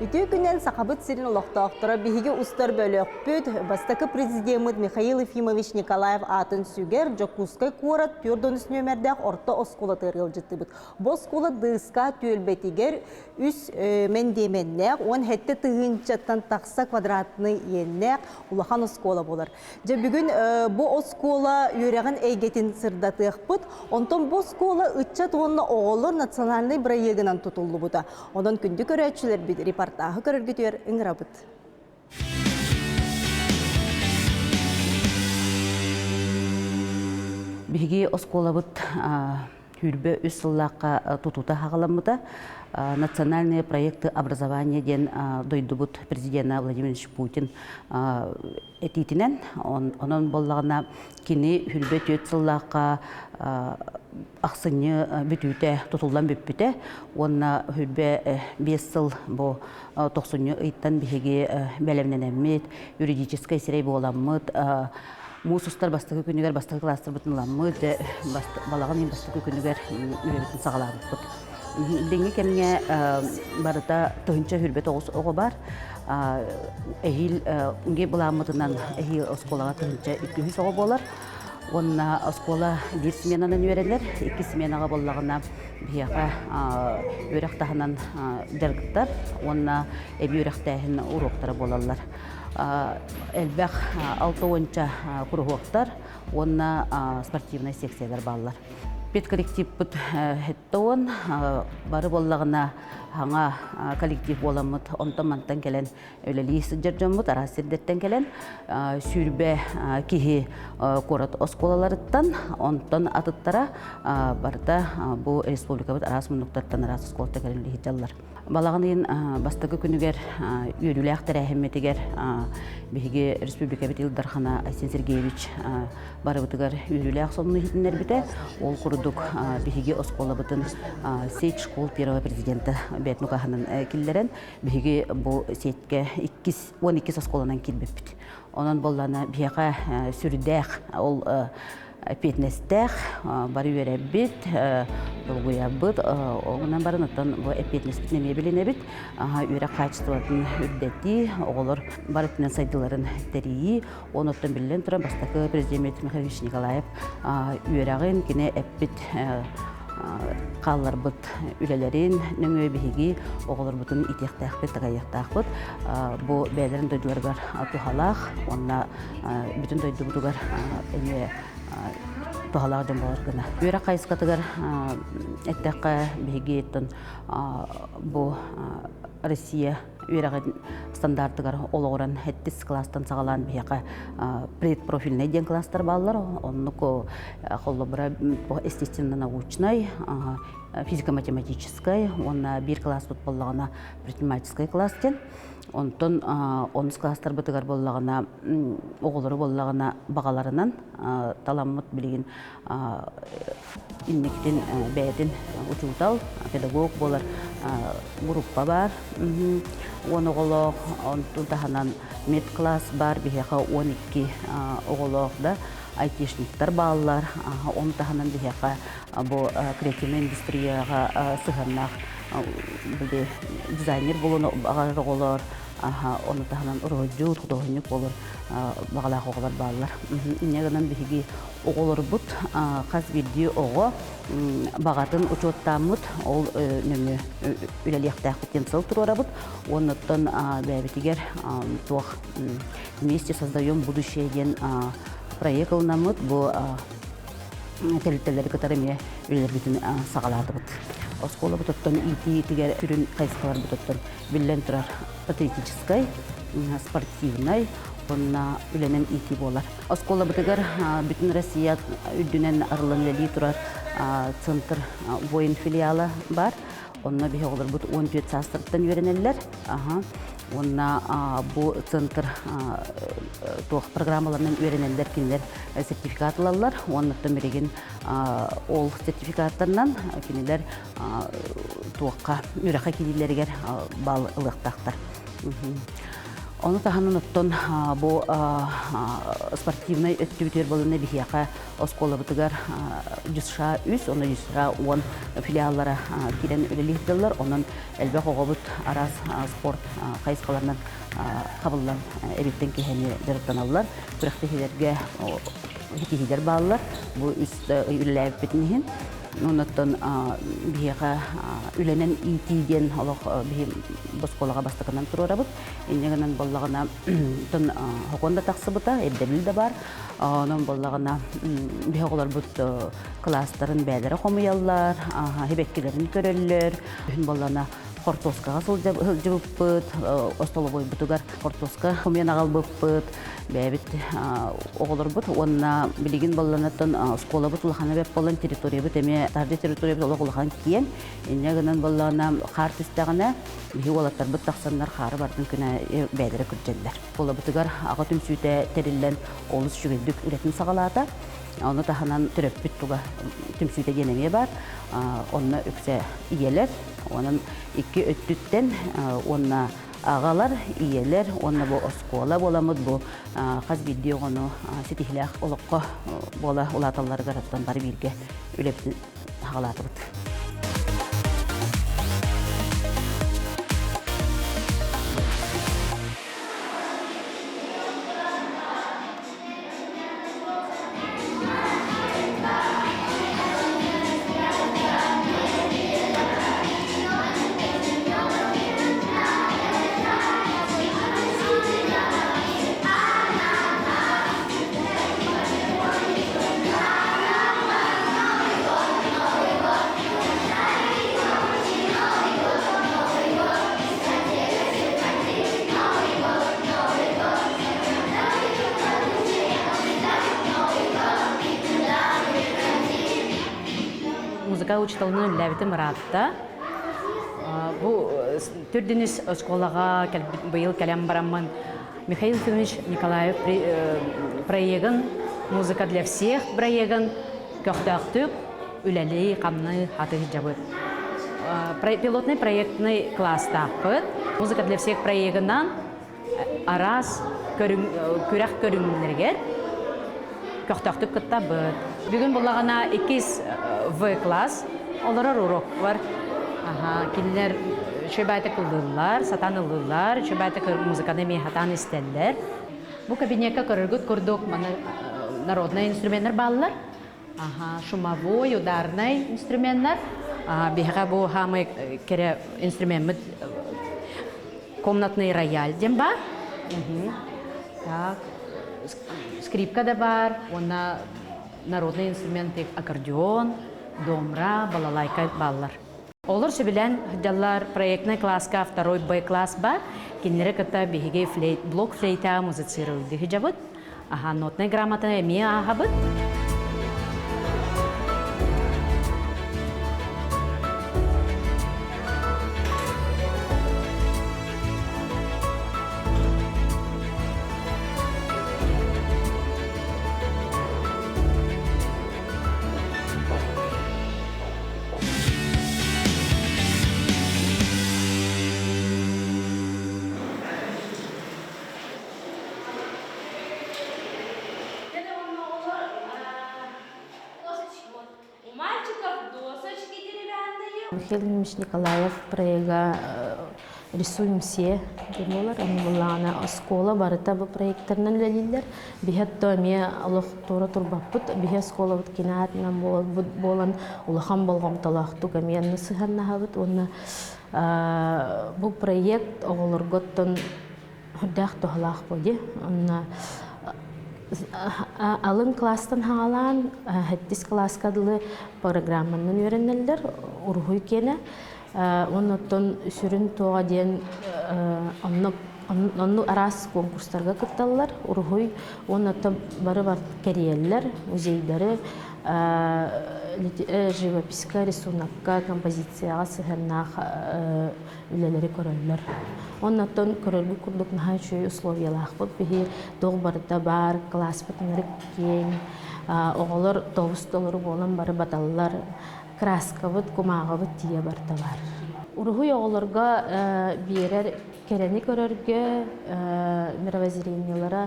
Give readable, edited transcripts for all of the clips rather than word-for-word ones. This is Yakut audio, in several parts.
Үтүө күнэн Сахабыт сирин олохтоохторо биһиги устар бөлөхпүт бастакы президеммит Михаил Ефимович Николаев аатын сүгэр Дьокуускай куорат 4 нүөмэрдээх орто оскуолатыгар ыалдьыттыыбыт. Бу оскуола Дыыска түөлбэтигэр үс мэндиэмэннээх 17 тыһыынчаттан тахса квадратный иэннээх улахан оскуола буолар. Дьэ бүгүн бу оскуола үөрэҕин эйгэтин сырдатыахпыт. Онтон бу оскуола ыччат уонна оҕолор национальнай бырайыагынан тутуллубута. Онон күндү көрөөччүлэрбит репортааһы көрөргүтүгэр ыҥырабыт. Биһиги оскуолабыт Түүрбэ үс сыллаахха тутуута хаҕаламмыта. Национальные проекты образования диэн дойдубут президена Владимир Ильич Путин этиитинэн, онон буоллаҕына кини хүрбэ түөрт сыллаахха ахсынньы бүтүүтэ тутуллан бүппүтэ уонна хүрбэ биэс сыл бу тохсунньу ыйтан биһиги бэлэмнэнэммит, юридическай сирэй буоламмыт, муус устар бастакы күнүгэр бастакы кластербытын ыламмыт, балаҕан ыйын бастакы күнүгэр үлэбитин саҕалаабыппыт. Билиҥҥи кэмҥэ барыта 1029 оҕо бар. Эһиил былааммытынан эһиил оскуолаҕа 1200 оҕо буолар. Уонна оскуола биир сменанан үөрэнэр, икки сменаҕа буоллаҕына биһиэхэ үөрэх таһынан дьарыктар уонна эбии үөрэхтээһин уруоктара буолаллар. Элбэх алта уонча куруһуоктар уонна спортивнай секциялар бааллар. Педколлективпыт 70 бары буоллаҕына хаҥа коллектив буоламмыт онтон-мантан кэлэн үлэлии сылдьар дьоммут араас сирдэртэн кэлэн сүүрбэ киһи куорат оскуолаларыттан, онтон атыттара барыта бу республикабыт араас муннуктартан араас оскуолаттан кэлэн үлэлии сылдьаллар. Балаҕан ыйын бастакы күнүгэр үөрүүлээх тэрээһиммитигэр биһиги республикабыт Ил Дархана Айсен Сергеевич барыбытыгар үөрүүлээх сонуну иһитиннэрбитэ. Ол курдук биһиги оскуолабытын сеть школ первого президента бэйэтин укаһынан киллэрэн биһиги бу сетькэ иккис 12 оскуоланан киирбиппит. Онон буоллаана биһиэхэ сүрдээх ол эппиэтинэстээх, бары үөрэбит, долгуйабыт. Онон баран оттон бу эппиэтинэспитин эмиэ билинэбит. Үөрэх хаачыстыбатын үрдэтии, оҕолор бары өттүнэн сайдыыларын тэрийии. Онуттан биллэн туран бастакы президент Михаил Николаев үөрэҕин кини эппит хаалларбыт үлэлэрин нөҥүө биһиги оҕолорбутун иитиэхтээхпит, такайыахтаахпыт. Бу бэйэлэрин дойдуларыгар туһалаах уонна бүтүн дойдубутугар эмиэ туһалаах дьон буолар гына. Үөрэх хайысхатыгар эттэххэ, биһиги бу Россия үөрэҕин стандартыгар олоҕуран сэттис кылаастан саҕалаан биһиэхэ предпрофильнай диэн класстар бааллар. Оннук холобура естественно-научнай, физико-математическай уонна биир класспыт буоллаҕына предпринимательскай класс диэн. Онтон онус класстарбытыгар буоллаҕына оҕолору буоллаҕына баҕаларынан таламмыт билигин инникитин бэйэтин учуутал, педагог буолар группа баар. 10 оҕолоох, онтун таһынан медкласс баар биһиэхэ 12 оҕолоох да айтишниктар бааллар. Ону таһынан биһиэхэ бу креативнай индустрияҕа сыһыаннаах били дизайнер буолуон баҕарар оҕолор, ону таһынан уруһуйдьут, худуоһунньук буолар баҕалаах оҕолор бааллар. Инньэ гынан биһиги оҕолорбут хас биирдии оҕо баҕатын учуоттааммыт ол нөҥүө үлэлиэхтээхпит диэн сыл туруорабыт. Уоннаттан бэйэбитигэр туох вместе создаем будущее диэн проект ылынаммыт бу тэрилтэлэри кытары эмиэ үлэлэрбитин саҕалаатыбыт. Оскуолабыт оттон иитиитигэр сүрүн хайысхаларбыт оттон биллэн турар патриотическай, спортивнай уонна үлэнэн иитии буолар. Оскуолабытыгар бүтүн Россия үрдүнэн арыллан үлэлии турар центр воин филиала бар. Онно биһи оҕолорбут 14 саастарыттан үөрэнэллэр. Уонна бу центр туох программаларынан үөрэнэллэр кинилэр сертификат ылаллар. Уоннаттан билигин ол сертификаттарынан кинилэр туохха үөрэххэ киириилэригэр баал ылыахтаахтар. Ону таһынан оттон бу спортивнай өттүбүтүгэр болуна биһиэхэ оскуолабытыгар ДЮСШ 3, онно ДЮСШ 10 филиаллара киирэн үлэлии сылдьаллар. Онон элбэх оҕобут араас спорт хайысхаларынан хабыллан эбиттэн киһини дьарыктаналлар. Күрэхтэһиилэргэ ситиһиилэр бааллар. Бу үс ый үлэлээбиппитин иһин. Оннуттан биһиэхэ үлэнэн иитии диэн олох биһи оскуолаҕа бастакынан туруорабыт. Инньэ гынан буоллаҕына, тон хокуон да тахсыбыта, ирдэбил да бар. Онон буоллаҕына, биһи оҕолорбут кылаастарын бэйэлэрэ хомуйаллар, сибэккилэрин көрөллөр. Күһүн буоллаҕына хортуоскаҕа сылдьыбыппыт, остолобуойбутугар хортуоска хомуйан аҕалбыппыт, бэйэбит оҕолорбут уонна билигин буолланыттан оскуолабыт улахана бэрт буолан территориябыт эмиэ таһырдьа территориябыт олох улахан киэҥ. Инньэ гынан буоллаҕына хаар түстэҕинэ биһи уолаттарбыт тахсаннар хаары бардын күнэ бэйэлэрэ күрдьэллэр. Оскуолабытыгар аҕа түмсүүтэ тэриллэн олус үчүгэйдик үлэтин саҕалаата. Ону таһынан төрөппүт туга түмсүүтэ диэн эмиэ баар. Онно үксэ ийэлэр, онон икки өттүттэн уонна аҕалар, ийэлэр уонна бу оскуола буоламмыт бу хас биирдии оҕону ситиһилээх олоххо буола улааталларыгар оттон бары бииргэ үлэбитин саҕалаатыбыт. Музыка учууталынан үлэлээбитим ыраатта. Бу төрдүнүс оскуолаҕа быйыл кэлэн бараммын Михаил Ефимович Николаев проегын «Музыка для всех» проегын көхтөөхтүк үлэлии, хамныы хатыһдьабыт. Пилотный проектный класстаахпыт. «Музыка для всех» проегынан араас күрэх көрүҥнэригэр көхтөөхтүк кыттабыт. Бүгүн буллаҕына иккис В класс олорор урок бар. Кинилэр үчүгэй ыллыыллар, сатаан ыллыыллар, үчүгэй музыканы эмиэ сатаан истэллэр. Бу кабинекка көрөргүт курдук маны народнай инструменнар бааллар. Аха, шумовой, ударный инструменнар. Биһиэхэ бу хаамай кэрэ инструмеммит комнатный рояль диэн баар. Так, скрипка да баар, уонна народный инструменты аккордеон, домра, балалайка бааллар. Олор сөбүлээн сылдьаллар проектный класска второй Б класс бар. Кинилэри кытта биһиги флейт, блок флейта музицировали дьабыт. Аха, нотная грамота эмиэ ааһабыт. Михаил Ильич Николаев проега «Рисуем все» диэн буолар. Аны буллаҕына оскуола барыта бу проектарынан үлэлииллэр. Биһиэт то эмиэ олох туора турбаппыт. Биһи оскуолабыт кини аатынан буолан улахан болҕомтолоохтук эмиэ онно сыһыаннаһабыт уонна бу проект оҕолорго оттон үрдээх туһалаах буолуо. Онно алын класстан хаалаан сэттис кылааска дылы программанан үөрэнэллэр уруһуй киэнэ. Уонна оттон сүрүн туоҕа диэн онно онно араас конкурстарга кытталлар уруһуй уонна оттон бары бар кэрийэллэр музейдары живописка, рисунокка, композицияҕа сыһыаннаах үлэлэри көрөллөр. Оннуттан көрөргүт курдук наһаа үчүгэй условиялаахпыт биһи туох барыта баар, класспыт ынырык киэҥ, оҕолор тобус толору буолан бары баталлар, краскабыт, кумааҕыбыт тиийэ барыта баар. Уруһуй оҕолорго биэрэр Кэрэни көрөргө мировоззрениелара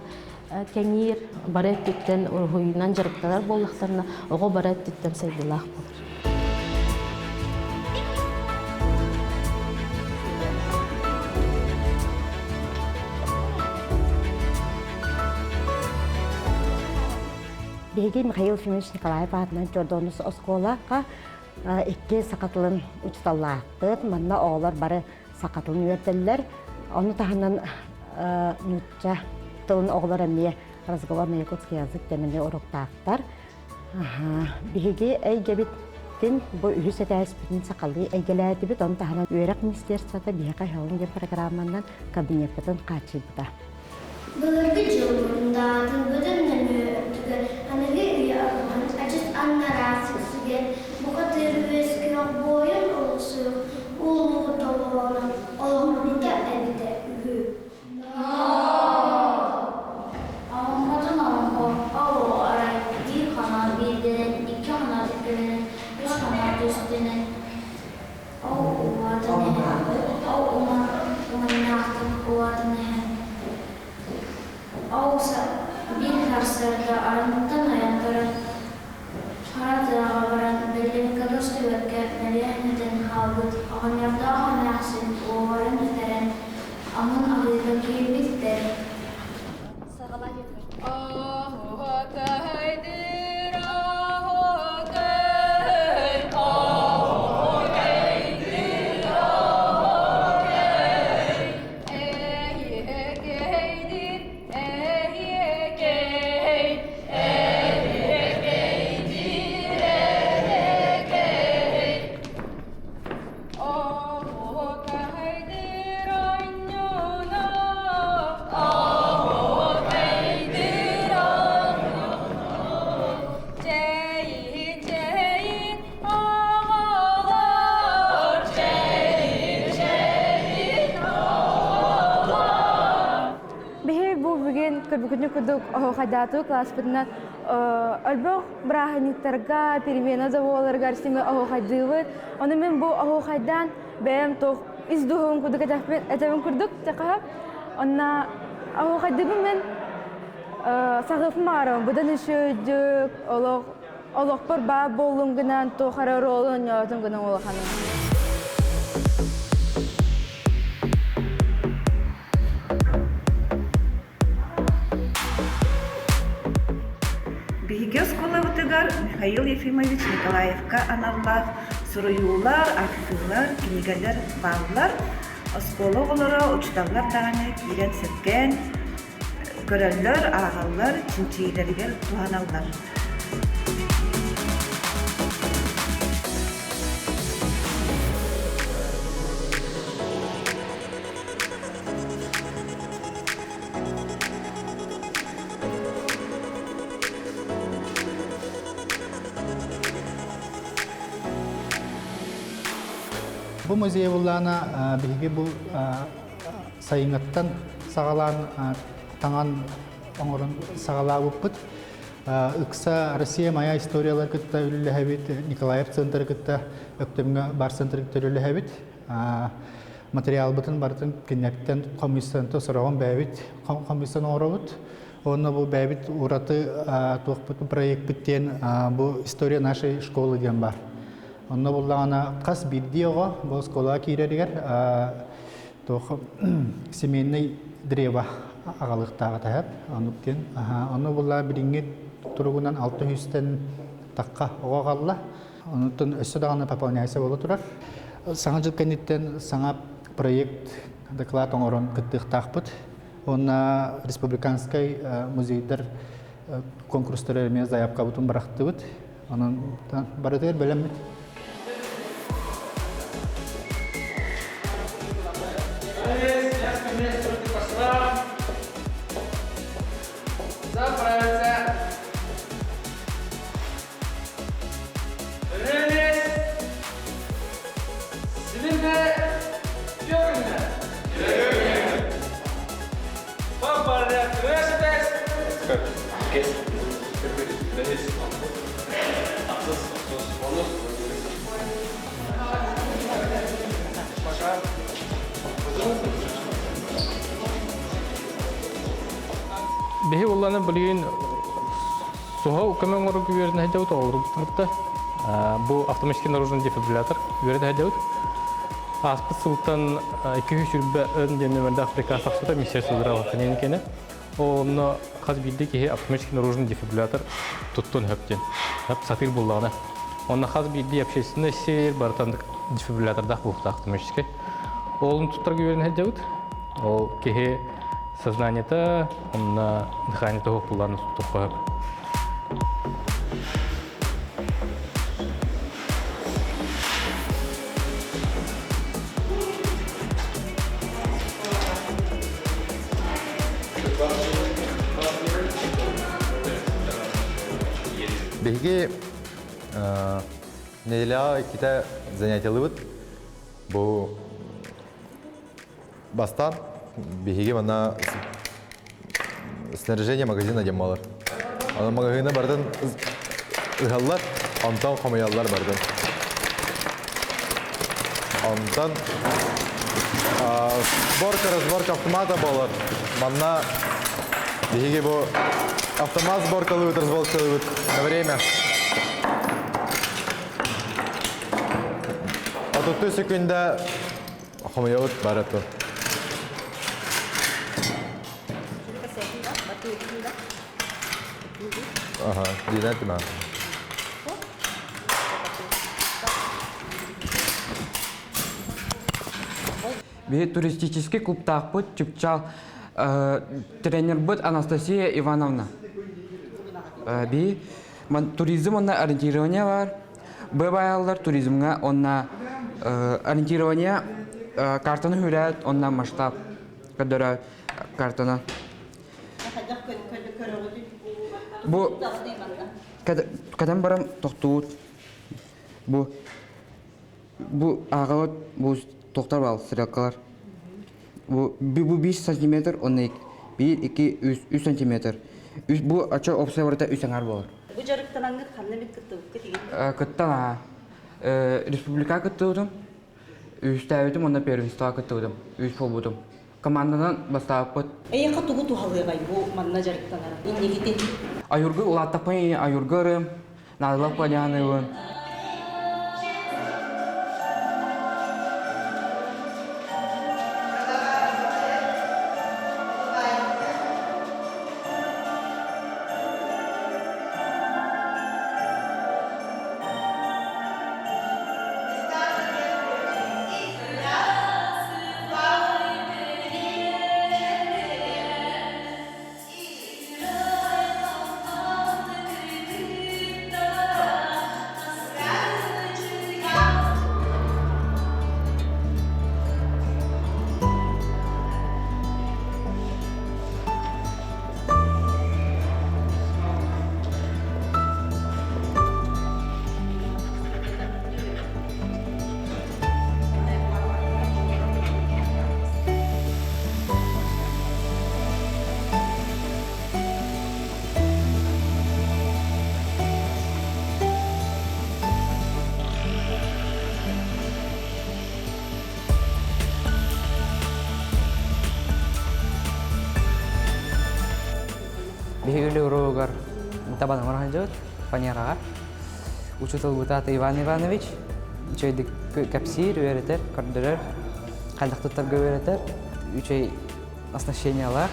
кэҥиир, бары өттүттэн уруһуйунан дьарыктанар буоллахтарына, оҕо бары өттүттэн сайдыылаах буолар. Биһиги Михаил Ефимович Николаев аатынан Чордонус оскуолаҕа икки саха тылын учууталлаахпыт. Манна оҕолор бары саха тылын үөрдэллэр. Ону таһынан нуучча тылын оҕолор эмиэ разговор на якутский язык диэн эмиэ уруктаахтар. Биһиги эйгэбитин бу үһүс этээспитин сахалыы эйгэлээтибит. Ону таһынан үөрэх министерствота биһиэхэ Хелон диэн программанан кабинеппытын хааччыйбыта. Былыргы дьыл мундаатын бөдөҥ нөҥүө өттүгэр аныгы үйэ алҕаһын адьас аннараа сиксигэр бухатыыр үөскүөх буойун олохсуйуох улуу толооно олоҕурбута эбитэ үһү. Олоҥхотун олоҥхо, ол арай биир хоноо биирдэнэн, икки хоноо иккилэнэн, үс хоноо түстэнэн, ол уотун иһэн, ол уҥаннаахтык уотун иһэн, ол биир сарсыарда арыттан ойон туран, хара тыаҕа баран биллибиккэ көстүбэккэ бэлиэһинэтэн хаалбыт оҕонньордоох эмээхсин уолларын сүтэрэн, омун аһыыга киирбиттэр. Биһи бу бүгүн көрбүкүнү курдук оһуохайдаатыы класспытынан өлбөх бырааһынньыктарга, перемена да буоларыгар сиҥэ оһуохайдыыбыт. Ону мин бу оһуохайдаан бэйэм туох ис дууһум курдук этэбин курдук тэхаһа. Онна оһуохайдыыбын мен саҕыппын баҕарабын. Быдан үчүгүйдүк, олох олохпор баа буоллум гынан туох эрэ оруолу оонньоотум гынан улаханым. Биһиги оскуолабытыгар Михаил Ефимович Николаевка аналлаах суруйуулар, архыылар, кинигэлэр бааллар. Оскуола оҕолоро, учууталлар даҕаны киирэн сэргээн көрөллөр, ааҕаллар, чинчийиилэригэр туһаналлар. Бу музей буллаана биһиги бу сайыҥҥыттан саҕалаан таҥан оҥорон саҕалаабыппыт. Ыкса Россия моя историялар кытта үлэлэһэбит, Николаев центры кытта Өктөмҥө бар центры кытта үлэлэһэбит. Материалбытын барытын кинилэртэн хомуйсан сороҕун бэйэбит хомуйсан оҥоробут. Уонна бу бэйэбит ураты туохпут проекпыт диэн бу история нашей школы диэн бар. Онно буллаҕына хас биирдии оҕо бу оскуолаҕа киирэригэр туох семейный древо аҕалыахтааҕа таһап оннук диэн. Ону булла билиҥҥи туругунан алта сүүстэн тахха оҕо аҕалла. Онтон өссө даҕаны пополняйся буола турар. Саҥа дьыл кэнниттэн саҥа проект доклад оҥорон кыттыахтаахпыт. Уонна республиканскай музейдар конкурстары эмиэ заявкабытын бырахтыбыт. Онон барытыгар бэлэммит. Заправиться. Релес. Силинде görünme. Görünme. Папа, Кес. Биһи улланы билигин суһал көмө оҥорорго үөрэнэ сылдьабыт оҕолорбутун кытта. Бу автоматический наружный дефибриллятор үөрэтэ сылдьабыт. Ааспыт сылтан 220 өн диэн нөмердээх приказ тахсыбыта Министерство здравоохранения кэнэ. Онно хас биирдии киһи автоматический наружный дефибриллятор туттун сөп диэн. Сатыыр буллаҕына. Онно хас биирдии общественный сир барытан дефибриллятордаах буолуохтаах автоматическай. Олун туттарга үөрэнэ сылдьабыт. Ол киһи сознаниета, онно дыханиета суох буллаҕына туттуохха сөп. Биһиги неделяҕа иккитэ занятиялыыбыт. Бу бастаан биһиги манна снаряжение магазина диэн буолар. Аны магаһыына барытын ыһаллар, онтон хомуйаллар барытын. Онтон сборка, разборка автомата буолар. Манна биһиги бу автомат сборкалыыбыт, разборкалыыбыт на время. 33 секунда хомуйабыт бары тур. Ага, динатима. Биһи туристический клубтаахпыт Чыпчаал тренербыт Анастасия Ивановна. Би туризм онна ориентирование бар. Б туризмҥа онна ориентирование картаны хүрээт онна масштаб көрдөрө картаны. Бу кэтэн баран тохтуут. Бу бу ааҕабыт бу тохтор бал стрелкалар. Бу бу 5 сантиметр онна 1 2 3 3 сантиметр. Үс бу ача опсай барыта үс аҥар болар. Бу дьарыктанаҥҥыт ханна эмит кыттыбыккыт игин? Кыттан аха. Республика кыттыбытым. Үстээбитим уонна первенствоҕа кыттыбытым. Үс буолбутум. Команданан бастаабыппыт. Эйиэхэ тугу туһалыаҕай бу манна дьарыктанар? Инникитин? Аюргы улааттахпын аюрга ырым, наадалаах понятныбын. Биһиги үлэ уруогар табан оҥоро сылдьабыт фанераҕа. Учууталбыт аата Иван Иванович үчүгэйдик кэпсиир, үөрэтэр, көрдөрөр, хайдах туттарга үөрэтэр, үчүгэй оснащениелаах,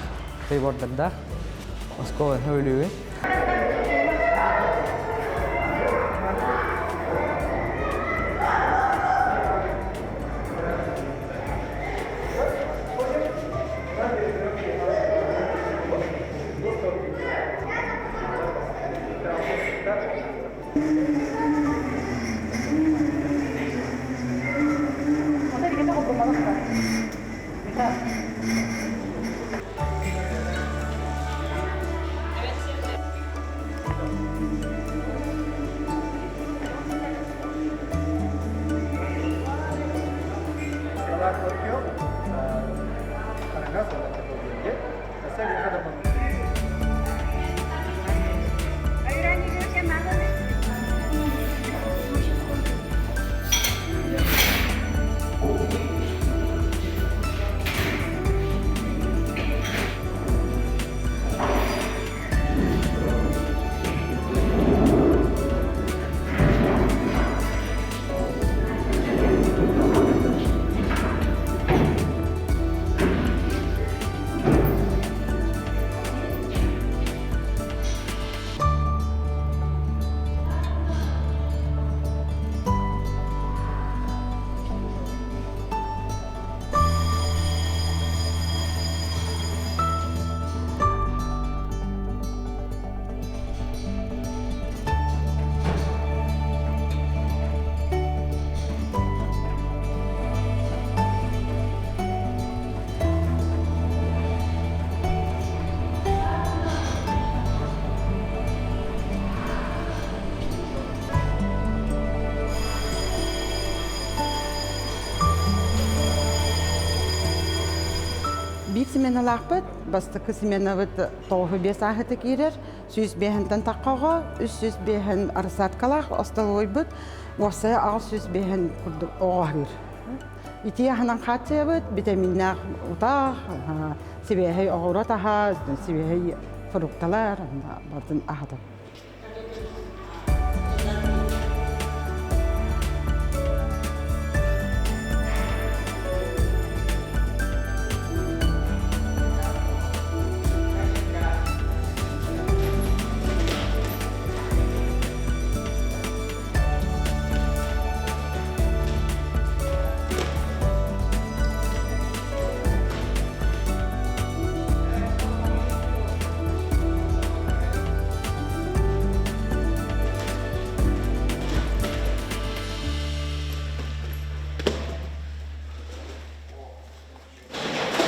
прибордардаах оскуоланы өлүүбүн. сменалаахпыт. Бастакы сменабыт 95 ааһыта киирэр. 105-тэн таххаҕа, 305 арасааткалаах остолобуойбут, уопсайа 805 курдук оҕо аһыыр. Итии аһынан хааччыйабыт, битэмииннээх утах, сибиэһэй оҕуруот аһа, сибиэһэй фрукталар барытын аһатабыт.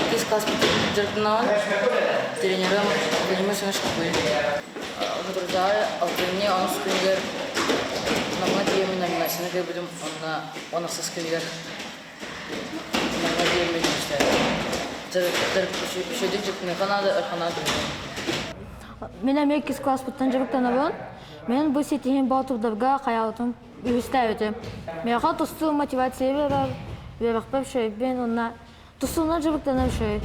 Иккис класс дьарыктанаҕын. Тренерым Владимир Семенович Купырин. Соторутааҕы алтынньы онус күнүгэр Намҥа тиийэммин номинацияны кыайбытым уонна он ахсыс күнүгэр Намҥа тиийэммин үһүстээтим. Үчүгэйдик дьарыктаныахха наада, өр санаа түһүнэ. Мин эмиэ иккис класспыттан дьарыктанабын. Мин бу ситиһиим боотурдарга хайаабытым үһүстээбитим. Миэхэ тустуу мотивация биэрэр, үөрэхпэр үчүгэйбин уонна тустуунан дьарыктанар үчүгэй.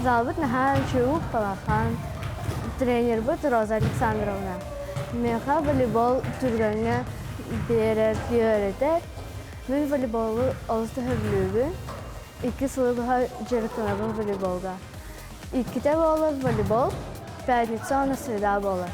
Залбыт наһаа үчүгэй талахан. Тренербит Роза Александровна. Миэхэ волейбол түргэҥҥэ биэрэр үөрэтэр. Мин волейболу олус сөбүлүүбүн. Икки сылы быһа дьарыктанабын волейболга. Иккитэ буолар волейбол, пятница уонна среда буолар.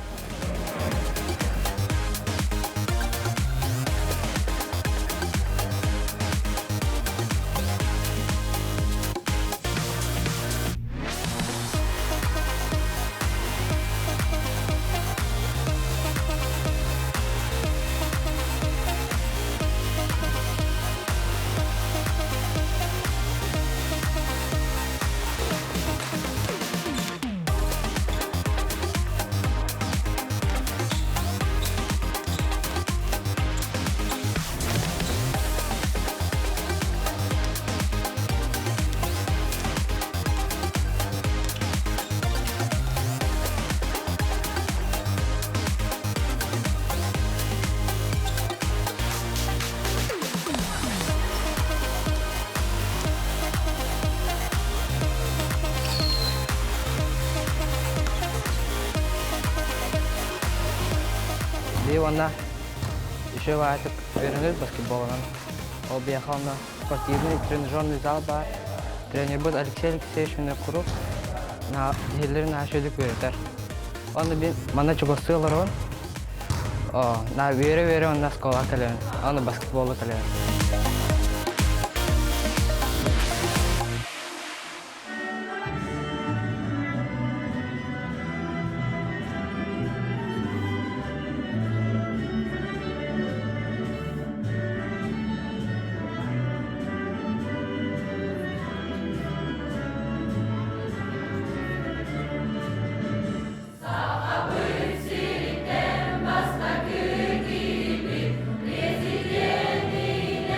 Бии уонна еще баайтык үөрэнэр баскетболунан. Ол биэхэ онно спортивный тренажерный зал баар. Тренербит Алексей Алексеевич Винокуров биһилэрин наһаа үөрэтэр. Онно бин манна чугастыы олоробун. На үөрэ-үөрэ онно оскуолаҕа кэлэбин. Онно баскетболу кэлэбин. Сахабыт сириттэн бастакы киирбит президенинэн.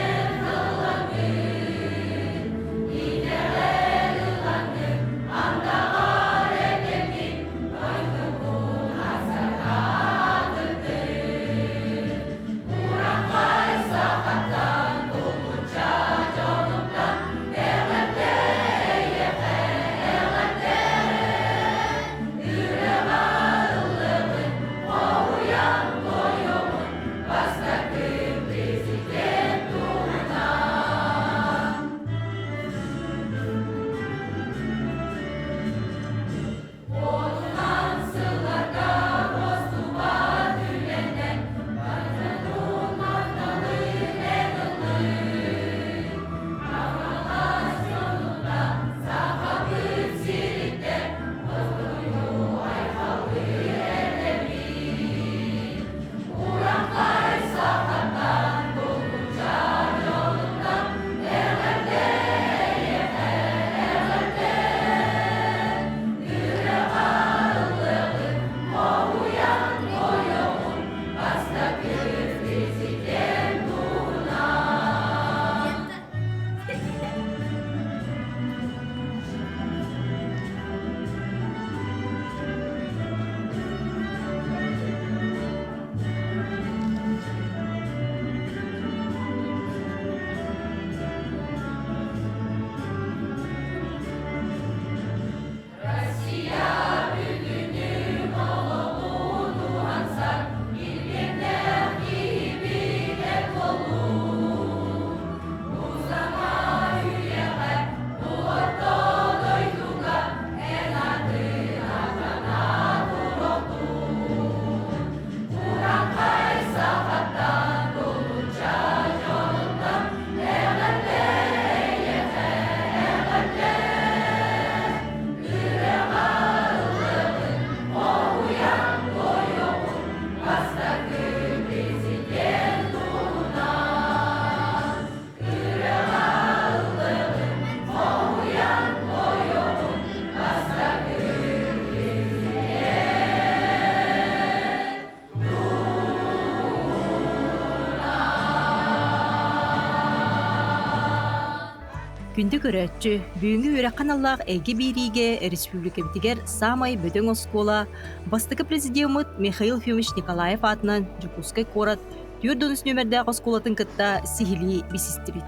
Күндү көрөөччү, бүгүҥҥү үөрэххэ аналлаах эйгэ биэриигэ республикабытыгар саамай бөдөҥ оскуола бастакы президеммыт Михаил Ефимович Николаев аатынан Дьокуускай куорат 4 нүөмэрдээх оскуолатын кытта сиһилии билсистибит.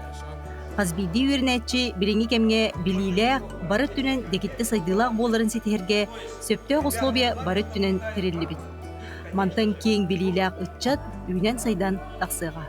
Хас биирдии үөрэнээччи билиҥҥи кэмҥэ билиилээх, бары өттүнэн дэгиттэ сайдыылаах буоларын ситиһэргэ сөптөөх условия бары өттүнэн тэриллибит. Мантан киэҥ билиилээх ыччат үүнэн-сайдан тахсыаҕа.